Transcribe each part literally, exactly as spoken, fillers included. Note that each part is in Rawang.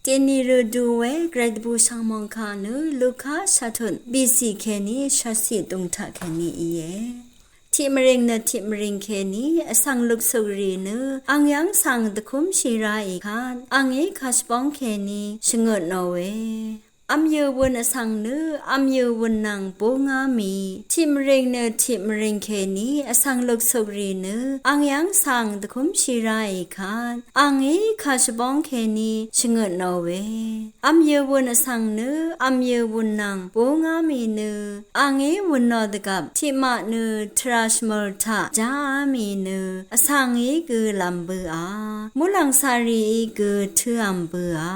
Dèní rø du we Gvray dvbù shv̀ngmòng kà nø Luka shvtut bìcì kèní shvtcì dung taq kèní íe. Tiq mvrìng nø tiq mvrìng kèní vsv̀ng luksuk rì nø ang yv́ng svng dvkúmshì ráì kvt angí kàshvbóng kèní shvngøtnò we. Vmyø̀ wø̀n vsv̀ng nø vmyø̀ wø̀n nvng búngá mì. Tiq mvrìng nø tiq mvrìng kèní vsv̀ng luksuk rì nø ang yv́ng svng dvkúmshì ráì kvt angí kàshvbóng kèní shvngøtnò we. Vmyø̀ wø̀n vsv̀ng nø vmyø̀ wø̀n nvng búngá mì nø angí wø̀nò dvgvp tiqmaq nø tvrà shvmøl taq jáá mì nø vsv̀ngí gø lv̀m bøà, muqlàng càrìí gø tø̄v̀m bøà.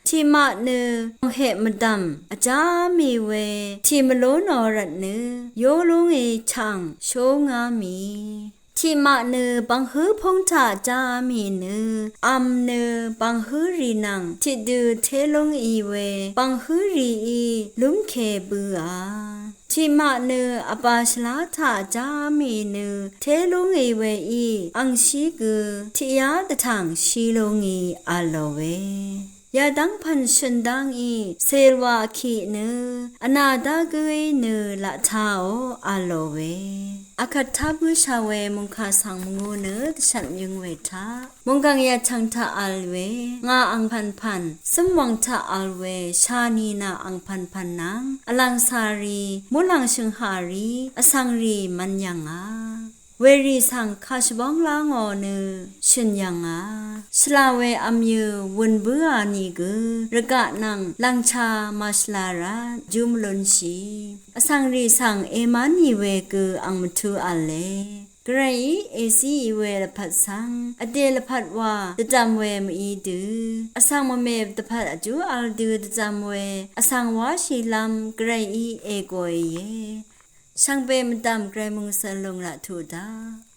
Tiqmaq nø mvheq mvdv̀m vjáá mì we tì mvlú nò rvt nø yó lúngí chv̀ng shóngá mì. Tiqmaq nø bv̀nghǿ púng taq jáá mì nø vm nø bv̀nghǿ rì nvng tiqdø té lúngí we bv̀nghǿ rìí lúmke bøà. Tiqmaq nø vbà shvlá taq jáá mì nø té lúngí weí angshí gø tiqyá dvtv̀ng shí lúngí v̄lò we. Yadv́ng pv̀n shø̀n dá ngí cèlwà vkiq nø vnà dá gǿí nø laq tāò v̄lò we. Akvt tá bǿshà we mòngkà svng mvngū nø dvshvt yøng we taq mònggàng yachvng taq v̄l we ngà angpv̀npv̀n cǿmwv̀ng taq v̄l we shàní nà angpv̀npv̀n nvng vlv̀ng càrì, muqlàng shø̀nghàrì, vsv̀ngrì mv̄n yv̀ngà. Wèrì svng kàshvbóng lá ngò nø shø̀n yv̀ngà. Shvlá we vmyø̀ wø̀n bǿà nìgø rvgaq nvng lv̀ngchā màshvlá rvt jú mvlúnshì. Vsv̀ngrì svng èmá nì we gø ang mvtú v̄le. Gvrayí èzíì we lvpat svng vdè lvpat wa dvdv̀m we mví dø vsv̀ng mvme dvpvt vjú v̄l dø dvdv̀m we vsv̀ng wáshìlv́m Gvrayí ègòe íe. Shvngbe mvdv̀m Gvray mòngsøl lùng laq tuq daq.